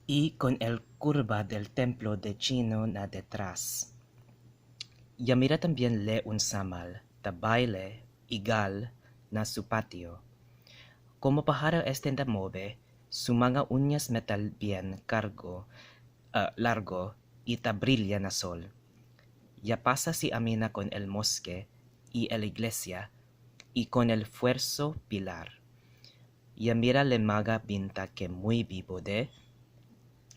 Y con el curva del templo de chino na detrás. Ya mira también le un samal, ta baile, igal, na su patio. Como pájaro este ta move, su mga uñas metal bien cargo, largo y ta brilla na sol. Ya pasa si Amina con el mosque y el iglesia y con el fuerzo pilar. Ya mira le maga binta que muy vivo de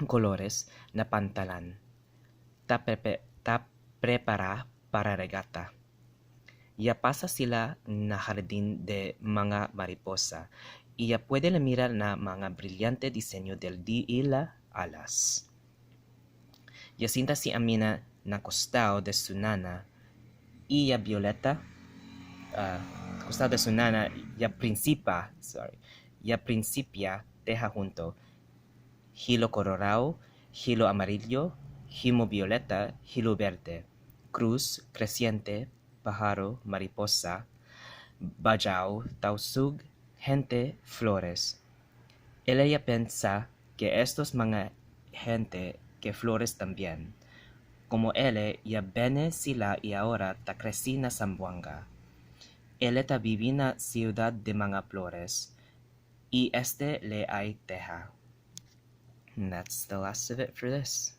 colores na pantalan. Ta prepara para regata. Ya pasa sila na jardín de mga mariposa y ya puede le mirar na mga brillante diseño del ila alas. Ya sinta si Amina na costao de su nana y ya Violeta, costao de su nana ya principa, sorry, ya principia teja junto. Hilo colorado, hilo amarillo, hilo violeta, hilo verde, cruz, creciente, pájaro, mariposa, bajau, tausug, gente, flores. Ella ya piensa que estos mga gente que flores también. Como elle ya bene sila y ahora ta creci na Zamboanga. Elle ta vivi na ciudad de mga flores y este le ay teja. And that's the last of it for this.